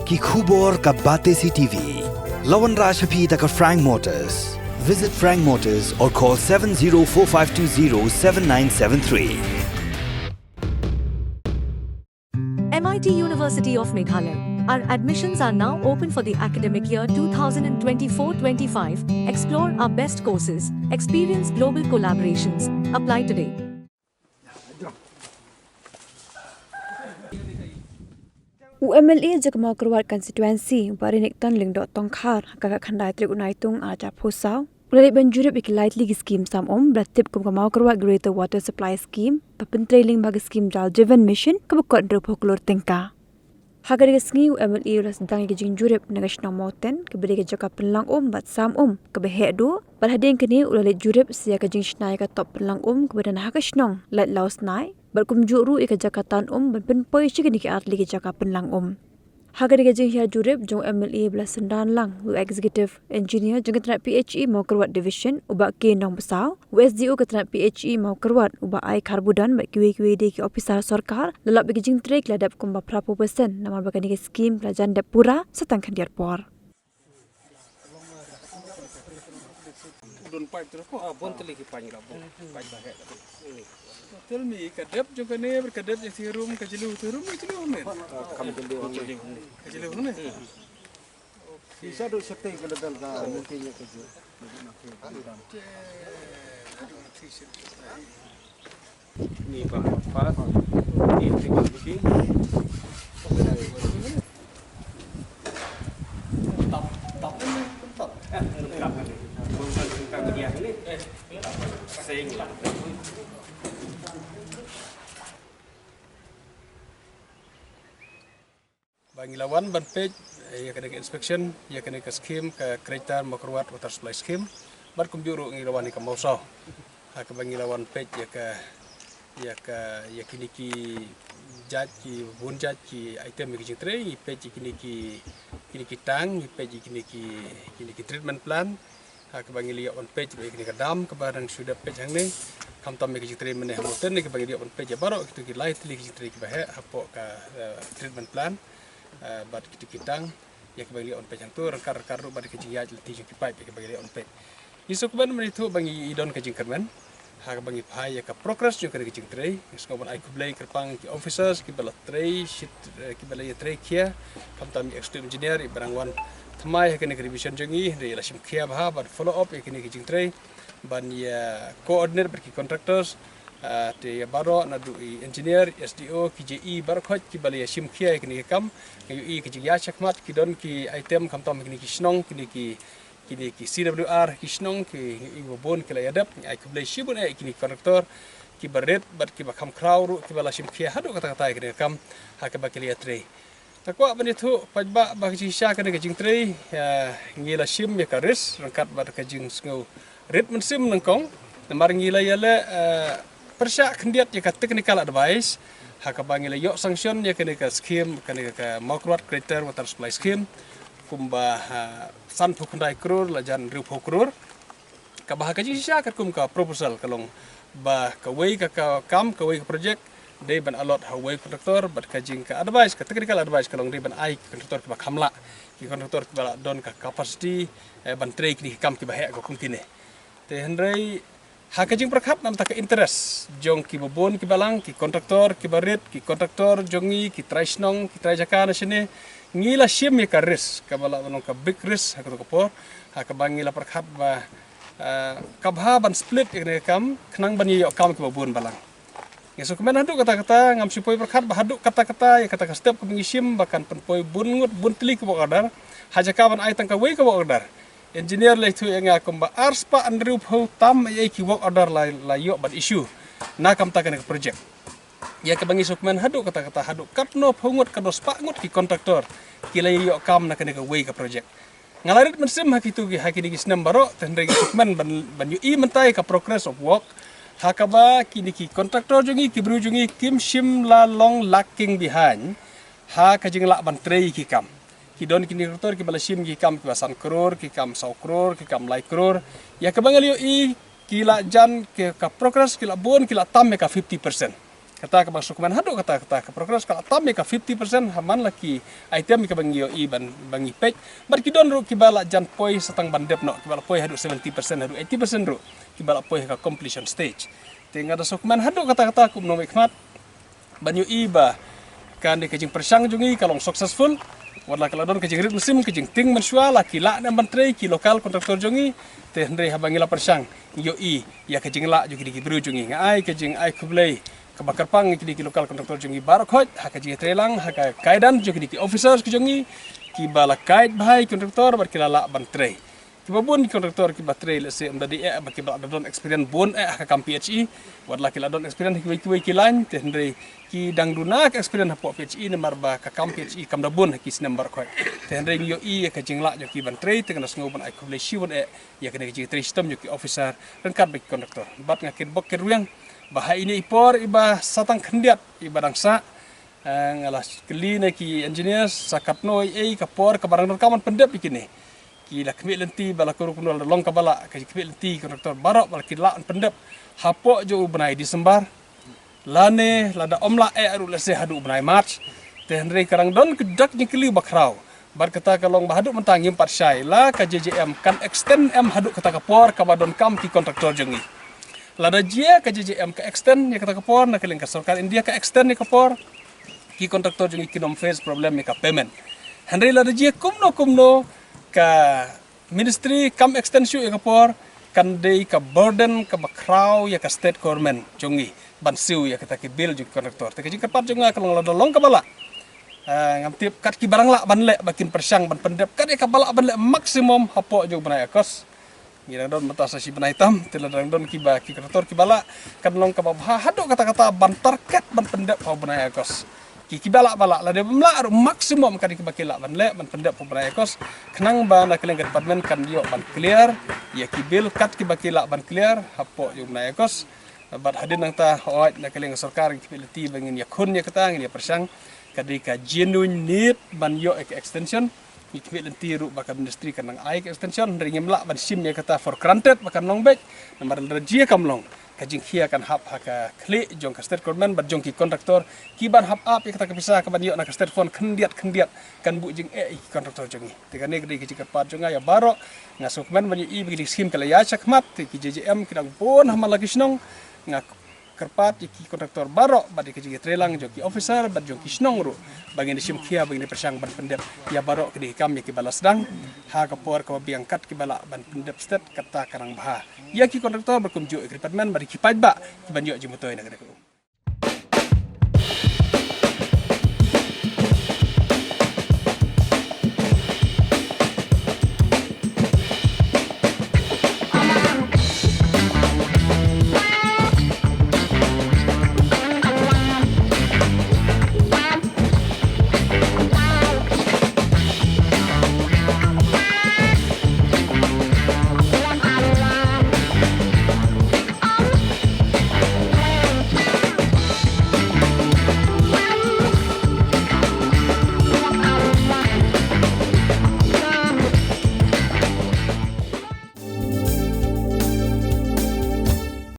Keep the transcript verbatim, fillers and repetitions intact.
Ki khubor ka Batesi T V. La wanrah sha phi da ka Frank Motors. Visit Frank Motors or call seven zero four five two zero seven nine seven three. M I T University of Meghalaya. Our admissions are now open for the academic year two thousand twenty-four twenty-five. Explore our best courses, experience global collaborations. Apply today. U M L A jong ka Mawkyrwat Constituency, Bah Rinikton Lyngdoh Tongkhar, ha ka khatkhyndai tarik u Naitung arhajar arphew saw, u la leit ban jurip ïa ki lai tylli ki skhim sam um ba la tip kum ka Mawkyrwat Greater Water Supply Scheme, ba pyntrei lyngba ka skhim Jal Jeevan Mission kaba kot hynriewphew klur tyngka. Ha kane ka sngi u M L A u la sdang ïa ka jingjurip na ka shnong Mawten kaba dei ka jaka pynlang um bad sam um kaba heh duh, bad hadien kane u la leit jurip sa ïa ka jingshna ïa ka top pynlang um kaba don ha ka shnong Laitlaw Snai, bad kumjuh ruh ïa ka jaka tan um ban pynpoi sha kine ki ar tylli ki jaka pynlang um. Ha kane ka jinghiar jurip jong u M L A ba la synran lang u Executive Engineer jong ka tnat P H E Mawkyrwat Division u Bah K Nongbsap, u S D O ka tnat P H E Mawkyrwat u Bah I Kharbudon bad kiwei kiwei de ki ophisar sorkar, la lap ba ki jingtrei ki la dep kumba phraphew percent namar ba kane ka skhim ka la jan dep pura sa tang khyndiat por. Don pipe terus ko? Ah, bun tylli ki pipe, bun pipe ba heh. Tell me, ka dep jong kane, ka dep jong Thirum, ka jylliew Thirum, ka jylliew ne? Kam jylliew ne. Ka jylliew ne. Isa do sekte ka ladal ka mungkin ya ka ju. Ni ba pas, ni ni ba bisi. Tap, tap, tap. Sing lah. Ba ngi la wan ban peit ïa kane ka inspection ïa kane ka skhim ka Greater Mawkyrwat Water Supply Scheme. Bad kumjuh ruh ngi la wan ïa ka Mawsaw ha kaba ngi la wan peit ïa ka, ïa ka, ïa kine ki jait ki bun jait ki item ïa ki jingtrei, ngi peit ïa kine ki, kine ki tank, ngi peit ïa kine ki, kine ki treatment plant. Ha kaba ngi la ïoh ban peit ïa kane ka dam kaba dang shu dep peit hangne. Khamtam ïa ka jingtrei mynne ha Mawten kaba ngi la ïoh ban peit ïa baroh kito ki lai tylli ki jingtrei kiba heh hapoh ka, eh, treatment plant, eh, bad kito ki tank ïa kaba ngi la ïoh ban peit hangto, ryngkat ryngkat ruh bad ka jingïaid lynti jong ki pipe ïa kaba ngi la ïoh ban peit. Ngi sngewkmen ban ïathuh ba ngi don ka jingkyrmen ha kaba ngi phai ïa ka progress jong kane ka jingtrei. Ngi sngew ban ai khublei kyrpang ki officers kiba la trei shit, eh, kiba la ïatrei khia, khamtam i executive engineer iba dang wan thymmai ha kane ka revision jong ngi, hynrei la shim khia bha ban follow up ïa kane ka jingtrei, ban ïa coordinate bad ki contractors, ah, te ïa baroh naduh i engineer, S D O, ki J E, baroh khoit kiba la ïa shim khia ïa kane ka kam. Nga ïohi ka jingïaid shakhmat, ki don ki item khamtam ha kine ki shnong, kine ki kine ki C W R ki shnong ki, ngi ïohi ba bun ki la ïadep, ngi ai khublei shibun eh ïa kine ki contractor kiba rit bad kiba kham khraw ruh kiba la shim khia haduh katta katta ïa kane ka kam ha kaba ki la ïatrei. Nga kwah ban ïathuh paidbah ba ka jingshisha kane ka jingtrei, eh, ngi la shim ïa ka risk ryngkat bad ka jingsngew rit mynsiem nyngkong namar ngi la ïaleh, eh, pyrshah khyndiat ïa ka technical advice ha kaba ngi la ïoh sanction ïa kane ka skhim, kane ka Mawkyrwat Greater Water Supply Scheme kumba, ha, sanphew khyndai klur la jan hynriewphew klur. Kaba ha ka jingshisha katkum ka proposal ka long ba kawei ka, ka kam, kawei ka project dei ban allot ha uwei u contractor, bad ka jing ka advice, ka technical advice ka long dei ban ai ki contractor kiba kham lah, ki contractor kiba lah don ka capacity, eh, ban trei kine ki kam kiba heh katkum kine. Te hynrei ha ka jingpyrkhat namar ka interest jong kiba bun kiba lang, ki contractor kiba rit, ki contractor jong ngi, ki trai shnong, ki trai jaka na shane, ngi la shim ïa ka risk kaba lah ban long ka big risk ha kato ka por, ha kaba ngi la pyrkhat ba, eh, ka bha ban split ïa kane ka kam khnang ban ïoh kam kiba bun balang. Ngi sngewkmen haduh katta katta, ngam shu poi pyrkhat ba haduh katta katta ïa kata ka step kaba ngi shim ba kan pynpoi bun ngut bun tylli ki work order ha jaka ban ai tang kawei ka work order. Engineer la ïathuh ïa nga kumba arspah hynriewphew tam ïa ki work order la, la ïoh ban issue na ka bynta kane ka project. Ïa kaba ngi sngewkmen haduh katta katta, haduh katno phew ngut, katno spah ngut ki contractor ki la ïoh kam na kane kawei ka project. Nga la rit mynsiem ha kito ki, ha kine ki snem baroh, te hynrei ngi sngewkmen ban, ban ïohi mynta ïa ka progress of work ha kaba kine ki contractor jong ngi, ki briew jong ngi kim shym la long lacking behind ha ka jinglah ban trei ki kam. Ki don kine ki contractor kiba la shim ki kam kiba san klur, ki kam saw klur, ki kam lai klur. Ïa kaba nga la ïohi ki la jan ki, ka progress ki la bun, ki la tam ïa ka fifty percent. Kata kaba sngewkmen haduh katta katta ka progress ka la tam ïa ka fifty percent ha man la ki item kaba ngi ïohi ban, ba ngi peit. Bad ki don ruh kiba la jan poi sa tang ban dep noh, kiba la poi haduh seventy percent, haduh eighty percent ruh, kiba la poi ha ka completion stage. Te nga da sngewkmen haduh katta katta kumno mynkhmat ban ïohi ba kane ka jingpyrshang jong ngi ka long successful. Wat la ka la don ka jingrit mynsiem, ka jingtieng mynshuwa, la ki lah ne em ban trei ki local contractor jong ngi. Te hynrei haba ngi la pyrshang, ngi ïohi ïa ka jinglah jong kine ki briew jong ngi. Nga ai ka jingai khublei kaba kyrpang ïa kine ki local contractor jong ngi baroh khoit ha ka jingtreilang, ha ka guidance jong kine ki officers ki jong ngi, kiba la guide bha ïa ki contractor bad ki la lah ban trei. Kiba bun ki contractor kiba trei, lehse ym da dei eh ba kiba la don experience bun eh ha ka kam P H E. Wat la ki la don experience ha kiwei kiwei ki line, te hynrei ki dang duna ka experience hapoh P H E namar ba ka kam P H E kam da bun ha ki snem baroh khoit. Te hynrei ngi ïohi ïa ka jinglah jong ki ban trei, te nga da sngew ban ai khublei shibun eh ïa kane ka jingtrei shitom jong ki officer ryngkat bad ki contractor. Bad nga kyrpad kyrwiang ba ha ine i por iba sa tang khyndiat iba dang sah, eh, nga la kylli na ki engineers sa katno ei ei ka por kaba dang donkam ban pyndep ïa kine. Ki la khmih lynti ba la ka rukom la long kaba lah, ka jingkhmih lynti ki contractor baroh ba la ki lah ban pyndep hapoh jong u bnai December. Lane lada ym lah eh ruh, lehse haduh u bnai March. Te hynrei ka dang don ka dak jingkylli ba khraw. Bad kata ka long ba haduh mynta ngim pat shai la ka J J M kan extend em haduh kata ka por kaba donkam ki contractor jong ngi. Lada jia ka J J M ka extend ïa kata ka por, na ka liang ka sorkar India ka extend ïa ka por, ki contractor jong ngi kin ym face problem ïa ka payment. Hynrei lada jia kumno kumno ka ministry kam extend shuh ïa ka por, kan dei ka burden kaba khraw ïa ka state government jong ngi ban siew ïa kata ki bill jong ki contractor. Te ka jingkyrpad jong nga ka long lada long kaba lah, ah, ngam tip, kat kiba dang lah ban leh ba kin pyrshang ban pyndep kat ïa kaba lah ban leh maximum hapoh jong u bnai August. Ngi dang don mynta sa shi bnai tam, te lada dang don kiba, ki contractor kiba lah, kan long kaba bha haduh katta katta ban target ban pyndep ha u bnai August. Ki, kiba lah ba lah, lada bym lah ruh maximum kat ïa kiba ki lah ban leh ban pyndep ha u bnai August. Khnang ba na ka liang ka department kan ïoh ban clear ïa ki bill kat kiba ki lah ban clear hapoh jong u bnai August. Bad hadien nangta, hooid, na ka liang ka sorkar ngi khmih lynti ba ngin ïakhun ïa kata, ngin ïapyrshang. Ka dei ka genuine need ban ïoh ïa ka extension. Ngi khmih lynti ruh ba ka ministry kan nang ai ka extension, hynrei ngim lah ban shim ïa kata for granted ba kan long beit. Namar lada jia kam long, ka jingkhia kan hap ha ka khlieh jong ka state government bad jong ki contractor, kiban hap ap ïa kata ka pisa kaban ïoh na ka state fund khyndiat khyndiat, kan buh jingeh ïa ki contractor jong ngi. Te kane ka dei ka jingkyrpad jong nga ïa baroh. Nga sngewkmen ban ïohi ba kine ki scheme ka la ïaid shakhmat, te ki J J M ki dang bun ha man la ki shnong. Nga kyrpad ïa ki contractor baroh bad ïa ka jingïatreilang jong ki officer bad jong ki shnong ruh, ba ngin ïa shim khia, ba ngin ïa pyrshang ban pyndep ïa baroh kine ki kam ïa kiba la sdang ha ka por kaba biang, kat kiba lah ban pyndep stet, kata ka dang bha ïa ki contractor bad kumjuh ïa ki department bad ïa ki paidbah kiban ïoh jingmyntoi na kane ka um.